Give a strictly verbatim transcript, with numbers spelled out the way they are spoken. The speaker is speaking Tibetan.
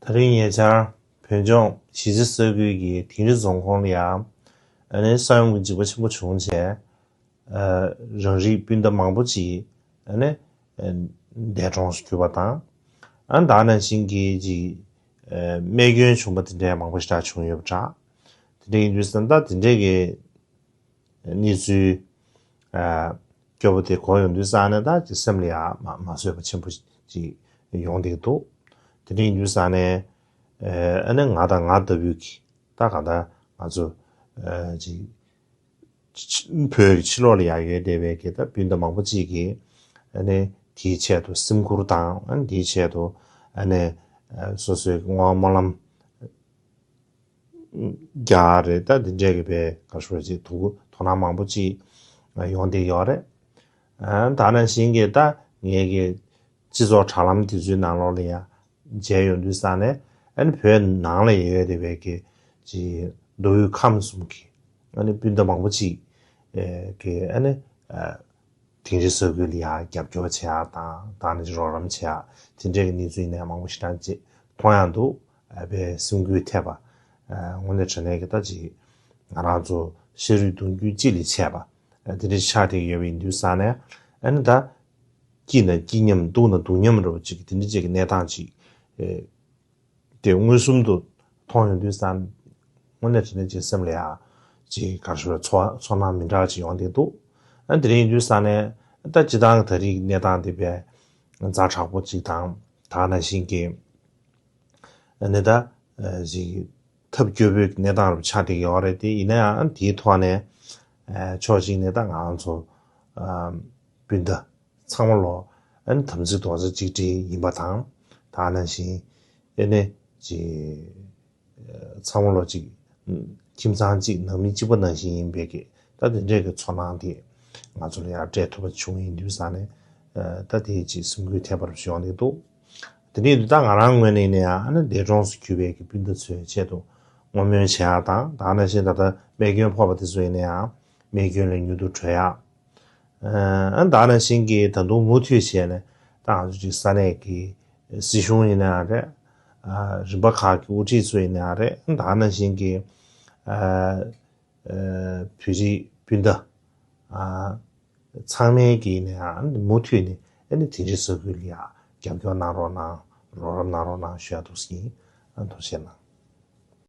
ད་རིང་ཉེ་ཆར་བོད་ལྗོངས་གཞིས་རྩེ་ས་ཁུལ་གྱི་དིང་རི་རྫོང་ཁོངས་ལ་ཡང་ཨ་ནི་ས་ཡོམ་གྱི་འཇིགས་པ་ཆེན་པོ་བྱུང་རྗེས། ཨ་རང་རིགས་སྤུན་ཟླ་མང་པོ་ཅིག་ཨ་ནི་ཨ་འདས་གྲོངས་སུ་གྱུར་པ་དང་། ཨ་ནི་ད་ག་ནང་བཞིན་གྱི་ཅིག་ཨ་རྨས་སྐྱོན་བྱུང་པ་དེ་འདྲའི་མང་པོ་ཞེ་དྲག་བྱུང་ཡོད་པ་འདྲ། དེ་འདྲ་ཡིན་དུས་ཙང་ད་དེ་འདྲའི་གི་གནས་ཚུལ་ཨ་སྐྱོ་པོ་དེ་གོ་ཡོང་དུས་ཙང་ནས་ད་ཅིག་སེམས་ལ་ཡང་མ་མ་བཟོད་པ་ཆེན་པོ་ཅིག་ཡོང་བསྡད་འདུག་དེ་འདྲ་ཡིན་དུས་ཙང་ནས་ཨ་ནི་ང་དང་ང་ལྟ་བུའི་གི་ད་ག་ད་ང་ཚོ་ཨ་ཅིག་ཕྱི་བོད་ཀྱི་ཕྱི་ལོགས་ལ་ཡང་ཡོད་བསྡད་པའི་གི་ད་སྤུན་ཟླ་མང་པོ་ཅིག་གིས་ཨ་ནི་དེའི་ཆེད་དུ་སེམས་ཁུར་དང་ཨ་ནི་དེའི་ཆེད་དུ་ཨ་ནི་སོ་སོའི་བསྔོ་བ་སྨོན་ལམ་རྒྱག་རེད། ད་འདི་འདྲས་ཀྱི་བའི་ག་ཤོད་ཅིག་དོ་དོ་སྣང་མང་པོ་ཅིག་ཡོང་བསྡད་ཡོད་རེད། ཨ་ད་ནང་བཞིན་གྱི་ད་ངས་ཀྱི་སྤྱི་ཚོགས་དྲ་ལམ་དེ་ཚོའི་ནང་ལོགས་ལ་ཡང་མཇལ་ཡོང་དུས་ཙང་ནས་ཨ་ནི་བོད་ནང་ལ་ཡོད་བསྡད་པའི་གི་ཅིག་མདོ་དབུས་ཁམས་གསུམ་གྱི་ཨ་ནི་སྤུན་ཟླ་མང་པོ་ཅིག་གི་ཨ་ནི་དིང་རི་ས་ཁུལ་ལ་ཡང་རྒྱབ་སྐྱོར་བྱེད་ཡག་དང་ད་ནི་རོགས་རམ་བྱེད་ཡག་དེ་འདྲའི་གི་གནས་ཚུལ་ཡིན་ནའི་མང་པོ་ཞེ་དྲག་ཅིག་མཐོང་ཡག་འདུག་ཨ་པའི་སེམས་འགུལ་ཐེབས་པ། ཨ་དངོས་གནས་དྲང་གནས་ཀྱི་ད་ཅིག་ང་རང་ཚོ་ཤ་རུས་གདུང་རྒྱུད་གཅིག་ལས་ཆད་པ་ཨ་དེ་འདྲ་ཆགས་བསྡད་ཡོད་པ་ཡིན་དུས་ཙང་ནས་ཨ་ནི་ད་སྐྱིད་ན་སྐྱིད་མཉམ་སྡུག་ན་སྡུག་མཉམ་འདྲ་བོ་ཅིག་དེ་འདྲ་ཅིག་གི་གནས་སྟངས་ཅིག་ཨེ་དེ་མངོན་སུམ་དུ་མཐོང་ཡོང་དུས་ཙང་དངོས་གནས་དྲང་གནས་ཅིག་སེམས་ལ་ཡ་ཅིག་ག་རེ་ཞུ་བའི་ཚོར་ཚོར་སྣང་མི་འདྲ་ཅིག་ཡོང་བསྡད་འདུག་ཨ་དེ་འདྲ་ཡིན་དུས་ཙང་ནས་ད་སྤྱིར་བཏང་གི་ད་རེས་གནས་སྟངས་དེ་དཔེ་ཛ་དྲག་པོ་ཅིག་དང་ད་ག་ནང་བཞིན་གྱི་ཨ་ནི་ད་ཨ་ཅིག་ཐབས་སྐྱོ་པོའི་གནས་སྟངས་རུ་ཆགས་བསྡད་ཡོད་རེད། དེ་ཡིན་ན་ཡང་དེའི་ཐོག་ནས་ཨ་ཕྱོགས་གཅིག་ནས་ད་ང་རང་ཚོ་ཨ་སྤུན་ཟླ་ཚང་མ་ལོ་ཨ་ནི་དམ་ཚིག་རྡོག་རྩ་གཅིག་སྒྲིལ་ཡིན་པ་དང་ད་ག་ནང་བཞིན་ཨ་ནི་ཅིག་ཚང་མ་ལོ་གཅིག་ཁྱིམ་ཚང་གཅིག་ནང་མི་གཅིག་པ་ནང་བཞིན་ཡིན་པའི་གི་ད་དེ་འདྲའི་གི་ཚོར་སྣང་དེ་ང་ཚོ་ལ་ཡང་སྤྲད་ཐུབ་པ་བྱུང་ཡིན་དུས་ཙང་ནས་ད་དེ་ཅིག་སེམས་འགུལ་ཐེབས་པ་རུ་བྱུང་ཡོང་གི་འདུག་དེ་ནས་ད་ང་རང་ངོས་ནས་ཡིན་ན་ཡང་ཨ་ནི་འདས་གྲོངས་སུ་གྱུར་པའི་གི་སྤུན་ཟླ་ཚོའི་ཆེད་དུ་བསྔོ་སྨོན་བྱེད་ཡག་དང་ད་ག་ནང་བཞིན་ད་ལྟ་རྨས་སྐྱོན་ཕོག་པ་དེ་ཚོ་ཡིན་ན་ཡང་རྨས་སྐྱོན་ལས་མྱུར་དུ་གྲོལ་ཡག་ཨ་ད་ག་ནང་བཞིན་གྱི་ད་དུང་མུ་མཐུད་བྱས་ནས་ད་ང་ཚོ་ཅིག་ས་གནས་ཀྱི་སྲིད་གཞུང་ཡིན་ན་ཡང་རེད། ཨ་རིམ་པ་ཁག་གི་དབུ་ཁྲིད་ཚོ་ཡིན་ན་ཡང་རེད། ད་ག་ནང་བཞིན་གྱི་ཨ་ཨ་བོད་རིགས་སྤུན་ཟླ་ཨ་ཚང་མའི་གི་ཡིན་ན་ཡང་མུ་མཐུད་ནས་ཨ་ནི་དིང་རི་ས་ཁུལ་ལ་ཡང་རྒྱབ་སྐྱོར་གནང་རོགས་གནང་། རོགས་རམ་གནང་རོགས་གནང་ཞུ་ཡག་འདུག་ཟེར་གྱི་ཡིན། ཨ་ཐུགས་རྗེ་གནང་།